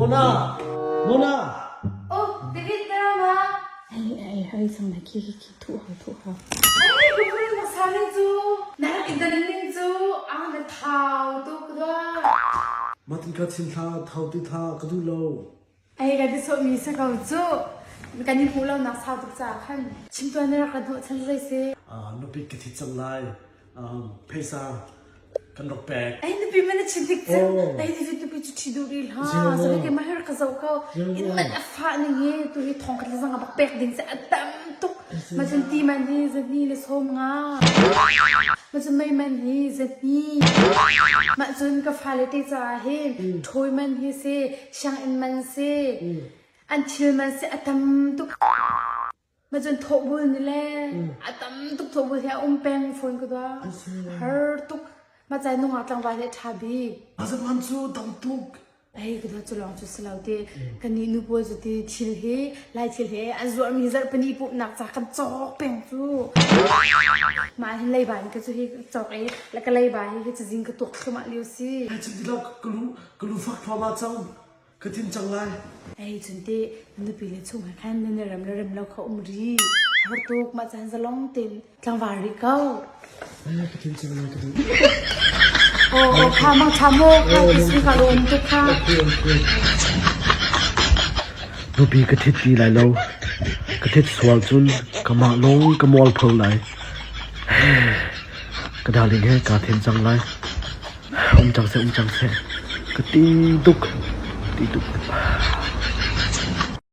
Mona! Mona! Oh, David drama. Ai ai hoi sang na khi khi khi thu hau thu hau. Ai, ka na sa ning cu. Na rak i dan ning cu a na thau tuk rua. Martin ka chin thla thau ti tha ka duh lo. Ai ka ti sawh mi sa ko cu. Kan i hmuh lo nak sau tuk caah khan. Chim tuan na rak ka hnawh chan zei si. Nupi ka thi cang lai. Phaisa kan rak pek. Ai nupi man na chin tik cang. Ai David nupi cu ṭhi duh rih hlah. Sabi ke mahir ka zoh ko. In man a fah ning hi tu hi thong khat le zang a bak pek ding si a tam tuk. Ma cun ti man hi zahni le sawm nga. Ma cun mei man hi zahni. Mah cun ka fale te caah hin ṭhawi man hi si, sianginn man si, an thil man si a tam tuk. Ma cun thawhbul ni le a tam tuk thawhbul hi a um peng fawn ka dua. Har tuk. Ma cai nungak tlangval hi a ṭha bik. A zaman cu tam tuk. Ei ka dua cu lawng cu si lo ti. Kannih nu pawl cu ti thil hi lai thil he an zuarmi zarhpini pumhnak ca kan cawk peng cu. Mah hin leiba in ka cu hi cawk i le ka leiba hi hi cazin ka tuak thluahmah lio si. Ai cun ti ka lu ka lu fak thluahmah cang. Ka thin cang lai. Ei cun te na nupi le chung he khan nan i rem le rem lo kha um ri. Har tuk mah caan zalong tein tlangval rih ko. Ai ka thin cang lai ka duh. Oh, oh, kha mang tha mo kha kismi ka lo um tuk kha. Nupi ka thit ti lai lo. Ka thit sual cun ka mah lawng ka mualpho lai. Ka darling he kaa then cang lai. Um cang seh, um cang seh. Ka ti tuk. Ti tuk.